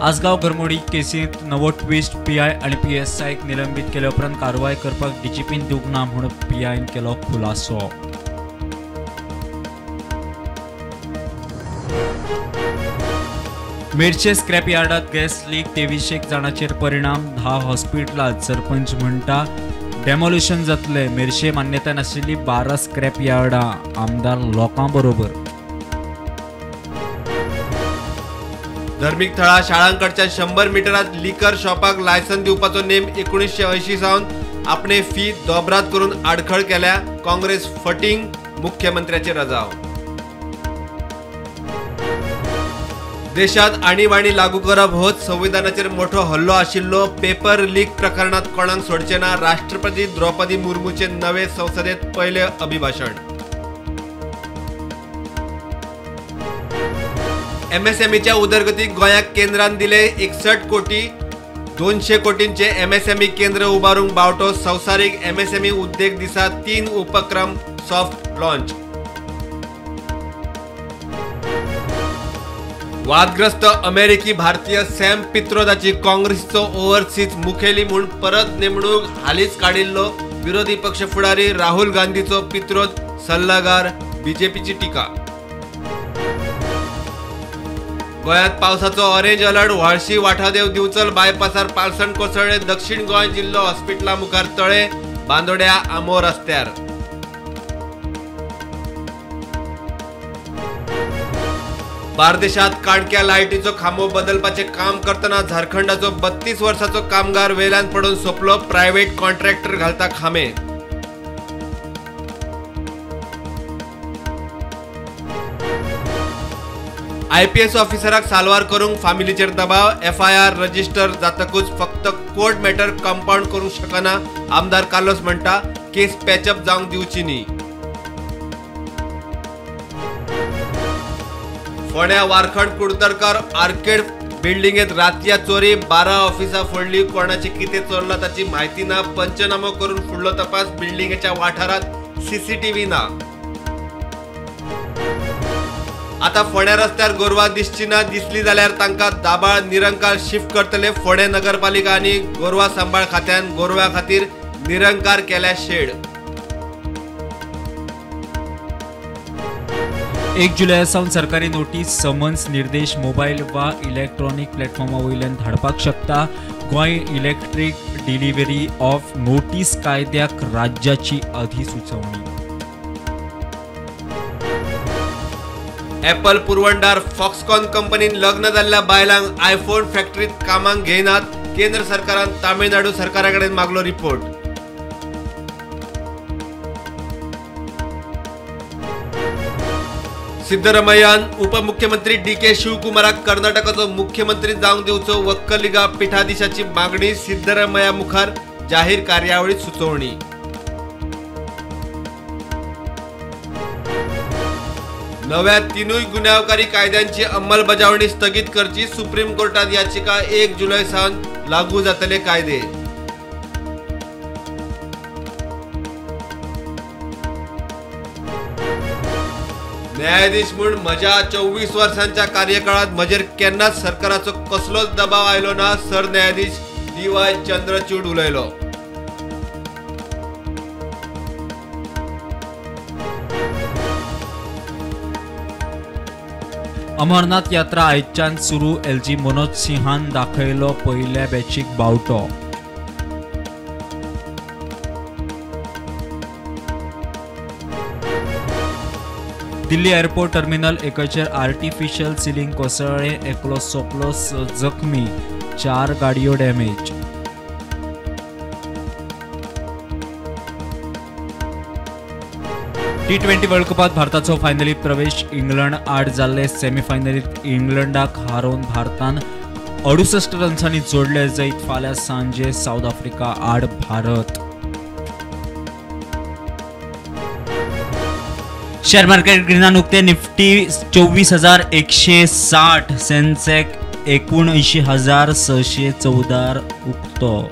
आसगांव घरमोडी केसींत नवो twist, PI आनी पीएसआयक निलंबीत केले उपरांत कारवाय करपाक डीजीपीन दिवंक ना म्हूण पीआयन केलो खुलासो। मेरशे स्क्रॅप यार्डात गॅस लीक, 23 जाणांचेर परिणाम, 10 हॉस्पिटलांत। सरपंच म्हणटा डेमोलिशन जातलें। मेरशे मान्यताय नाशिल्ली 12 स्क्रॅप यार्डां, आमदार लोकां बरोबर। धर्मीक थळां शाळांकडच्यान 100 मिटरांत लिकर शॉपाक लायसन दिवपाचो नेम 1980 सावन आपणे फी दोबरात करून आडखळ केल्या। काँग्रेस फटींग, मुख्यमंत्र्याचे रजाव। देशात आणीबाणी लागू करप होच संविधानाचेर मोठो हल्लो आशिल्लो। पेपर लीक प्रकरणात कोणाक सोडचे ना, राष्ट्रपती द्रौपदी मुर्मूचे नवे संसदेत पयले अभिभाषण। एमएसएमईच्या उदरगतीक गोंयाक केंद्रान दिले 61 कोटी, 200 कोटींचे एमएसएमई केंद्र उबारूंक बावटो। संवसारीक एमएसएमई उद्देग दिसा 3 उपक्रम सॉफ्ट लॉन्च। वादग्रस्त अमेरिकी भारतीय सॅम पित्रोदाची काँग्रेसीचो ओव्हरसीज मुखेली म्हूण परत नेमणूक, हालींच काडिल्लो विरोधी पक्ष फुडारी राहुल गांधीचो पित्रोद सल्लागार, बीजेपीची टिका। गोंयांत पावसाचो ऑरेंज अलर्ट, व्हाळशी वाठादेव दिवचल बायपासार पालसण कोसळ्ळे। दक्षिण गोंय जिल्लो हॉस्पिटला मुखार तळे, बांदोड्या आमो रस्त्यार। बार्देशात काडक्या लायटीचो खांबो बदलपाचें काम करतना झारखंडाचो 32 वर्सांचो कामगार वेल्यान पडून सोंपलो। प्रायव्हेट कॉन्ट्रॅक्टर घालता खांबे। आयपीएस ऑफिसराक साल्वार करूंक फामिलीचेर दबाव, एफआयआर रजिस्टर जातकूच फक्त कोर्ट मॅटर कंपाउंड करूंक शकना, आमदार कार्लोस म्हणटा केस पॅचअप जावंक दिवची न्ही। फोंड्या वारखंड कुडतरकर आर्केड बिल्डिंगेत रातया चोरी, 12 ऑफिसां फोडली, कोणाचें कितें चोरलां ताची म्हायती ना, पंचनामो करून फुडलो तपास, बिल्डिंगेच्या वाठारांत सीसीटीव्ही ना। आता फोंड्या रस्त्यार गोरवां दिसची ना, दिसली जाल्यार तांकां दाबाळ निरंकार शिफ्ट करतले। फोंडें नगरपालिका आनी गोरवां सांबाळ खात्यान गोरवां खातीर निरंकार केल्या शेड। 1 जुलय सावन सरकारी नोटीस, समन्स, निर्देश मोबायल वा इलेक्ट्रॉनिक प्लॅटफॉर्मा वयल्यान धाडपाक शकता। Goa electric delivery of notice कायद्याक राज्याची अधिसुचोवणी। ॲपल पुरवणदार फॉक्सकॉन कंपनीन लग्न जाल्ल्या बायलांक आयफोन फॅक्टरीत कामाक घेयनात, केंद्र सरकारान तामिळनाडू सरकारा कडेन मागलो रिपोर्ट। सिद्धरमय्यान उपमुख्यमंत्री डी के शिवकुमाराक कर्नाटकाचो मुख्यमंत्री जावंक दिवचो, वक्कलिगा पिठाधीशाची मागणी, सिद्धरमय्या मुखार जाहीर कार्यावळीत सुचोवणी। नव्या 3 गुन्यांवकारी कायद्यांची अंमलबजावणी स्थगीत करची, सुप्रीम कोर्टात याचिका, 1 जुलय सावन लागू जातले कायदे। न्यायाधीश म्हूण म्हज्या 24 वर्सांच्या कार्यकाळात म्हजेर केन्नाच सरकाराचो कसलोच दबाव आयलो ना, सरन्यायाधीश डी वाय चंद्रचूड उलयलो। अमरनाथ यात्रा आयच्यान सुरू, एलजी मनोज सिंहान दाखयलो पयल्या बॅचीक बावटो। दिल्ली एअरपोर्ट टर्मिनल 1चेर आर्टिफिशियल सिलिंग कोसळ्ळें, एकलो सोंपलो जखमी, 4 गाडयो डॅमेज। T20 world कपात भारताचो फायनलीत प्रवेश, इंग्लंड आड जाल्ले सेमीफायनलीत इंग्लंडाक हारोवन भारतान 68 रन्सांनी जोडले जैत। फाल्यां सांजे सावथ आफ्रिका आड भारत। शेअर मार्केट ग्रीनान उक्ते, निफ्टी 24,160, सेन्सेक्स 79,614 उक्तो।